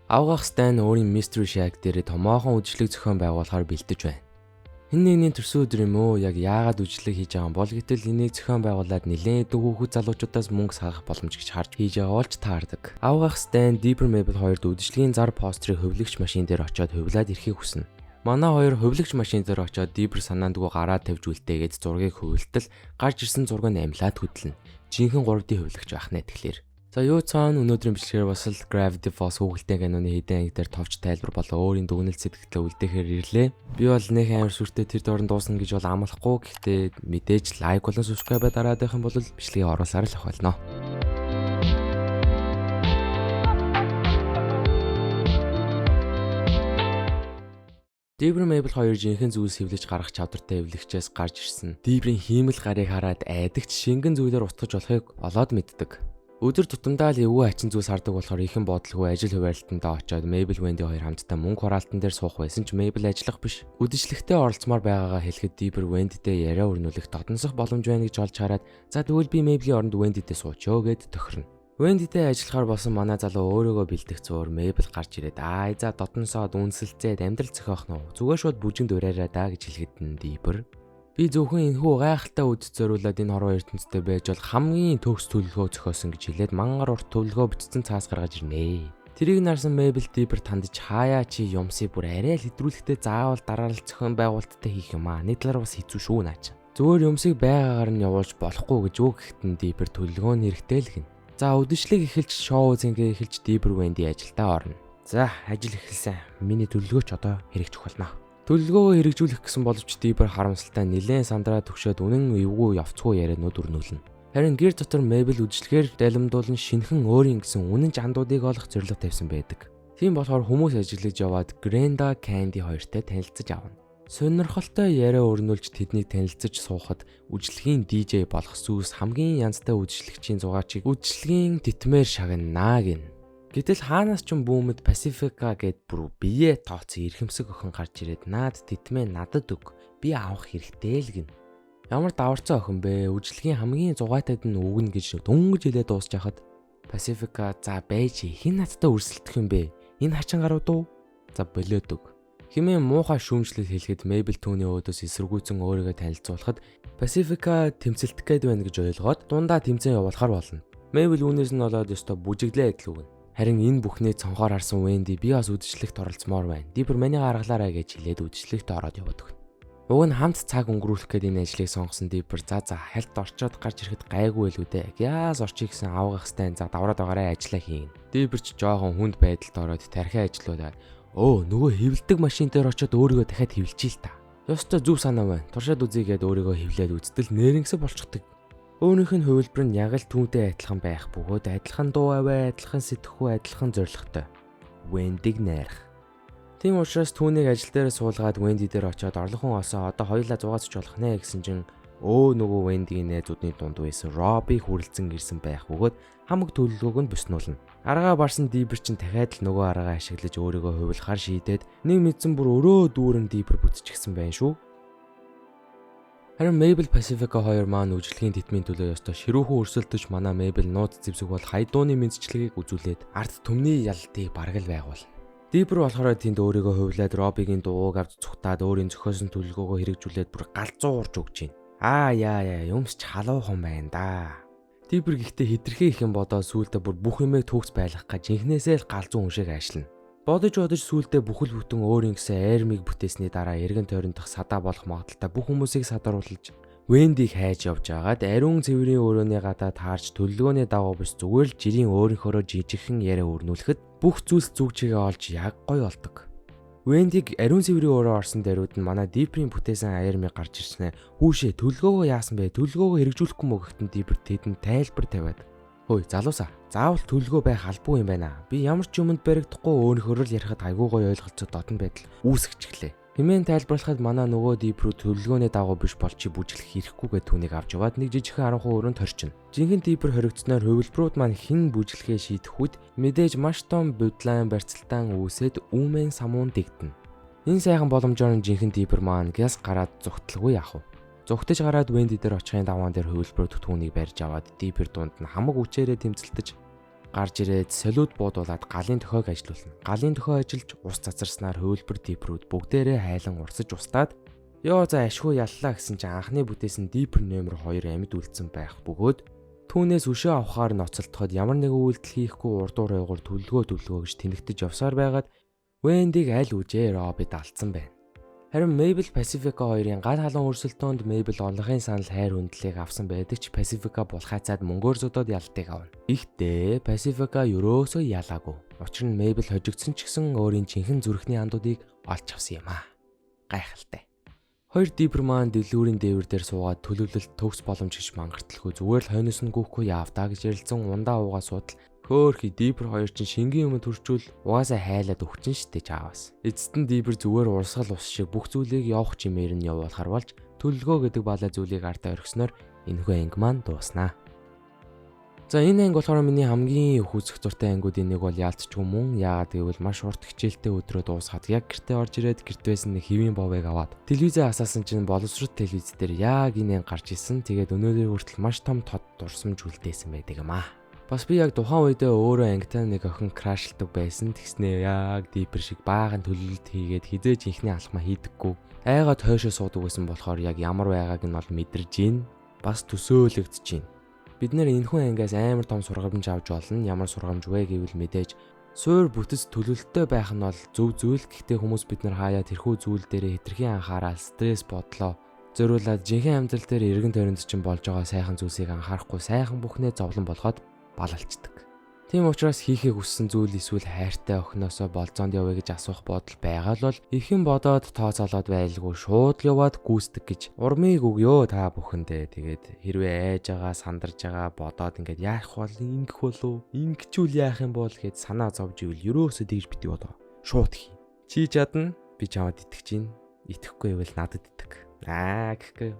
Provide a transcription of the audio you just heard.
Авгах Stan өөрийн Mystery Shack дээр томоохон үдшилэг зохион байгуулахаар бэлдэж байна. Хэн нэгний төрсөн өдөр юм уу, яг яагаад үдшилэг хийж байгаа юм бол, гэтэл энийг зохион байгуулад нэлээд хэдэн хүүхэд залуучуудаас мөнгө саргах боломж гэж харж хийж байгаа болж таардаг. Авгах Stan Dipper Mabel хоёрд үдшилгийн зар постерыг хувилагч машин дээр очиод хувилаад ирэхийг хүснэ. Манай хоёр хувилагч машин дээр очиод Dipper санаандгүй гараа тавьж үлдээгээд зургийг хувилтал гарч ирсэн зураг нь амлаад хөдлөнө. Жинхэнэ 3D хувилагч байх нэ тэгэхээр. За, юу цаана өнөөдрийн бичлэгээр бас л Gravity Falls хүүхэлдэйн киноны хэдэн анги дээр товч тайлбар болоо өөрийн дүгнэлт сэтгэлдээ үлдээхээр ирлээ. Би бол нэх амар сүртэй тэр дорн дуусна гэж бол амлахгүй. Гэхдээ мэдээж like болон subscribe дараад байх юм бол бичлэгийг оруулсаар л ах болно. Dipper Mabel хоёр жинхэнэ зүйлс хэвлэж гаргах чадвартай хэвлэгчээс гарч ирсэн. Dipper-ийн хиймэл гарыг хараад айдагч шингэн зүйлээр устгаж болохыг олоод мэддэг. Өдөр тутамдаа л эвгүй хачин зүйлс хардаг болохоор ихэн бодлого ажил хуваарлтандаа очиод Mabel, Wendy хоёр хамтдаа мөнгө хураалтан дээр суух байсан ч Mabel ажиллах биш. Үдшилтэд оролцмоор байгаагаа хэлэхэд Dipper Wendy-тэй яриа өрнүүлэх додонсох боломж байна гэж олж хараад, за, тэгвэл би Mabel-ийн оронд Wendy-тэй суучөө гэд тохирно. Wendy-тэй ажиллахаар болсон манай залуу өөрөөгөө бэлдэх зуур Mabel гарч ирээд, "Аа за, додонсоод үнсэлцээд амьдрал зохиох нь зүгээр шууд бүжинд ураараа да" гэж хэлэхэд нь Dipper "Би зөвхөн энэхүү гайхалтай үдэс зориулаад энэ хорвоо ертөнцтэй байж бол хамгийн төгс төлөвлөгөө зохиосон" гэж хэлээд мангар урт төлөвлөгөө бичсэн цаас гаргаж ирнэ. Тэрийг нарсан Mabel Dipper тандж, "Хаяа чи юмсыг бүр арай л хэдрүүлэхдээ заавал дараалал зохион байгуулалттай хийх юм аа. Нэг талаар бас хэцүү шүү наач. Зүгээр юмсыг байгаагаар нь явуулж болохгүй" гэж үг гэхтэн Dipper төлөвлөгөө нь хэрэгтэй л гин. За, үдшилэг эхэлж, шоу зингээ эхэлж, Dipper Wendy ажилдаа орно. За, ажил эхэлсэн. Миний төлөвлөгөөч одоо хэрэгжих болно. Төлөвлөгөөгөө хэрэгжүүлэх гэсэн боловч Dipper харамсалтай нилээн сандраа төгшөөд үнэн эвгүй явцгүй ярианууд өрнүүлнэ. Харин гэр дотор Mabel үдшилгээр далимдуулан шинхэн өөрийн гэсэн үнэн жандуудыг олох зорилго тавьсан байдаг. Тийм болохоор хүмүүс ажиллаж яваад Grenda, Candy хоёртой танилцаж авна. Сонирхолтой яриа өрнүүлж тэднийг танилцаж суухад үдшилгийн DJ болох Сүүс хамгийн янзтай үдшилэгчийн зугаачийг үдшилгийн тэтмээр шагнаа гин. Гэтэл хаанаас ч бүүмэд Pacifica гэд бүр бие тооцсон эрхэмсэг охин гарч ирээд, "Наад тэтмээ надад өг, би авах хэрэгтэй" л гин. Ямар даварцсан охин бэ? Үдшилгийн хамгийн зугаатайд нь үгнэ гэж дөнгөж хэлээд дуусчихад Pacifica, "За, байж, хэн надтай өрсөлдөх юм бэ? Энэ хачин гарууд уу? За, болиод өг" хэмээн муухай шүүмжлэл хэлэхэд Mabel түүний өөдөөс эсэргүүцэн өөрийгөө танилцуулахад Pacifica тэмцэлтэх гээд байна гэж ойлгоод дундаа тэмцээн явуулахар болно. Mabel үүнээс нь болоод ёстой бүжиглээ адил үгнэ. Харин энэ бүхний цонхоор харсан Wendy, "Би бас үдшилтэд оролцмоор байна. Dipper манийг аргалаарай" гэж хэлээд үдшилтэд ороод яваад өгнө. Уг нь хамт цаг өнгөрүүлэх гээд энэ ажлыг сонгосон Dipper, "За за, хальт орчоод гарч ирэхэд гайгүй л үү дээ. Яас орчих" гэсэн авгах Stan, "За, давраад байгаарай, ажиллаа хийн." Dipper ч жоохон хүнд байдалд ороод тархиа ажиллуулаад, "Өө, нөгөө хэвлэдэг машин дээр очиод өөрийгөө дахиад хэвлэжээ л та. Ёстой зөв санаа байна. Туршаад үзье" гээд өөрийгөө хэвлээд үзтэл нэрнгэсэ болчихдог. Өөрийнх нь хувилбар нь яг л түүнтэй адилхан байх бөгөөд адилхан дуу аваа, адилхан сэтгхүү, адилхан зорилготой. Wendy-г найрах. Тийм учраас түүнийг ажил дээр суулгаад Wendy дээр очиод, орлон хүн олсон, одоо хоёулаа зугаацч болох нэ гэсэн чинь нөгөө Wendy-гийн найзуудын дунд байсан Robbie хүрэлцэн ирсэн байх бөгөөд хамаг төлөвлөгөөг нь боснуулна. Аргаа барсан Dipper чинь дахиад л нөгөө аргаа ашиглаж өөрийгөө хувилахаар шийдээд нэг мэдсэн бүр өрөө дүүрэн Dipper бүтчихсэн байх шүү. Харин Mabel, Pacifica хоёр маань үдшилгийн тэтмийн төлөө ёстой ширүүхэн өрсөлдөж, манай Mabel нууц зэвсэг бол хайдууны мэдчилгээг үзүүлээд ард түмний ялалтыг бараг л байгуулна. Dipper болохоор тэнд өөрийгөө хувилаад Robbie-гийн дууг авч цухтаад өөрийн зохиосон төлөвлөгөөгөө хэрэгжүүлээд бүр галзуу урж өгч байна. Аа яа яа, юмс ч халуухан байна да. Dipper гэхдээ хитрхи их юм бодоо сүүлдээ бүр бүх юмыг төгс байлгах гэж жинхнээсээ л галзуу хүн шиг ажиллана. Бодож бодож сүүлдээ бүхэл бүтэн өөрийн гэсэн армийг бүтээсний дараа эргэн тойрондох садаа болох магадалтай бүх хүмүүсийг садаруулж Вендиг хайж явж байгаад ариун цэврийн өрөөний гадаа таарч төлөвлөгөөний дагуу биш, зүгээр л жирийн өөрийнхөөрөө жижигхэн яриа өрнүүлэхэд бүх зүйлс зүг чигээ олж яг гоё болдог. Вендиг ариун цэврийн өрөө орсон даруйд нь манай Диприйн бүтээсэн арми гарч ирснээр, "Хүүшээ, төлөвлөгөөгөө яасан бэ? Төлөвлөгөөгөө хэрэгжүүлэхгүй мө?" гэхтэн Дипер тэдэнд тайлбар тавиад, "Хөөе, залуусаа, заавал төлөвлөгөө байх албагүй юм байна. Би ямар ч юмд баригдахгүй өөрийнхөө л ярихад айгүй гоё ойлголцоо дотн байдал үүсгэчихлээ" хэмээн тайлбарлахад манай нөгөө Дип рүү төлөвлөгөөний дагуу биш бол чи бүжиглэх хэрэггүй гэж түүнийг авч яваад нэг жижигхэн 10 өрөөнд хорчин. Жинхэнэ Дипер хоригдсноор хувилбарууд маань хэн бүжиглэхээ шийдэх үед мэдээж маш том будлаан барьцалтаан үүсээд үүмэн самуун дэгдэнэ. Энэ сайхан боломжоор нь жинхэнэ Дипер маань гяс гараад зугталгүй яах вэ? Зугтаж гараад Венди дээр очихын даваан дээр хувилбарууд түүнийг барьж аваад Дипер дунд нь хамаг хүчээрээ тэмцэлдэж Гарч ирээд солиуд буудуулаад галын дохиог ажилуулна. Галын дохио ажиллаж ус цацарснаар хувилбар Dipper-үүд бүгдээрээ хайлан урсаж устаад, ёо, за, ашгүй, яллаа гэсэн чинь анхны бүтээсэн Dipper номер 2 амьд үлдсэн байх бөгөөд түүнээс өшөө авахаар ноцолдоход ямар нэгэн үйлдэл хийхгүй урдуур ойгоор төлөвлөгөө, төлөвлөгөө гэж тэнэгтэж явсаар байгаад Вендиг аль үжээ Робид алдсан байна. Харин Mabel, Pacifica хоёрын гал халуун өрсөлдөөнд Mabel олонхын санал, хайр хүндлэлийг авсан байдаг ч Pacifica булхайцаад мөнгөөр зодоод ялтыг авна. Гэхдээ Pacifica ерөөсөө ялаагүй. Учир нь Mabel хожигдсон ч гэсэн өөрийн жинхэнэ зүрхний андуудыг олж авсан юм аа. Гайхалтай. Хоёр Dipper маань дэлгүүрийн дээвэр дээр суугаад төлөвлөлт төгс боломж гэж мангарталгүй, зүгээр л хойноос нь гүйхгүй яавдаа гэж ярилцсан, ундаа уугаа суудал хөөхи Dipper хоёр чинь шингэн юм төрчүүл угаасаа хайлаад өгчин штэ чаавас. Эцэст нь Dipper зүгээр урсгал ус шиг бүх зүйлийг явах чимээр нь явуулахар болж төлөвлөгөө гэдэг балай зүйлийг ардаа орхисноор энэхүү анги маань дууснаа. За, энэ анги болохоор миний хамгийн их үзэх дуртай ангиудын нэг бол яалтчгүй мөн. Яагаад гэвэл маш урт хичээлтэй өдрөө дуусгаад яг гэртээ орж ирээд гэрт байсан нэг хэвийн бовыг аваад телевизээ асаасан чинь боловсрол телевиз дээр яг энэ анги гарч исэн. Тэгээд өнөөдөр хүртэл маш том тод дурсамж үлдээсэн байдаг юм аа. Бас би яг тухайн үедээ өөрөө ангитай нэг охин crush лдаг байсан. Тэгснээ яг Dipper шиг баахан төлөвлөлт хийгээд хизээж инхний алхмаа хийдэггүй. Айгаад хойшоо суудаг байсан болохоор яг ямар байгааг нь бол мэдэрж гин. Бас төсөөлөгдөж гин. Бид нэр энэхүү ангиас амар том сургамж авч болно. Ямар сургамж вэ гэвэл мэдээж суур бүтэц төлөвлөлттэй байх нь бол зөв зүйл. Гэхдээ хүмүүс бид нар хаяа тэрхүү зүйл дээрээ хэтэрхий анхаарал, стресс, бодлоо зориулаад жинхэнэ амьдрал дээр эргэн тойронд чинь болж байгаа сайхан зүйлсийг анхаарахгүй сайхан бүхнээ зовлон болгоод балалчдаг. Тийм учраас хийхийг хүссэн зүйл эсвэл хайртай охиноосоо болзоонд явъя гэж асуух бодол байгаа л бол ихэн бодоод тооцоолоод байлгүй шууд л яваад гүйцдэг гэж урмыг өгөө та бүхэндээ. Тэгээд хэрвээ айж байгаа, сандарж байгаа, бодоод ингээд яах бол, ингэх болов, ингэчүүл яах юм бол гэд санаа зовж ивэл ерөөсөө тэгж битгий бодоо. Шууд хий. Чи чадна, би чамд итгэж байна. Итгэхгүй байвал надад итг. Аа гэхгүй.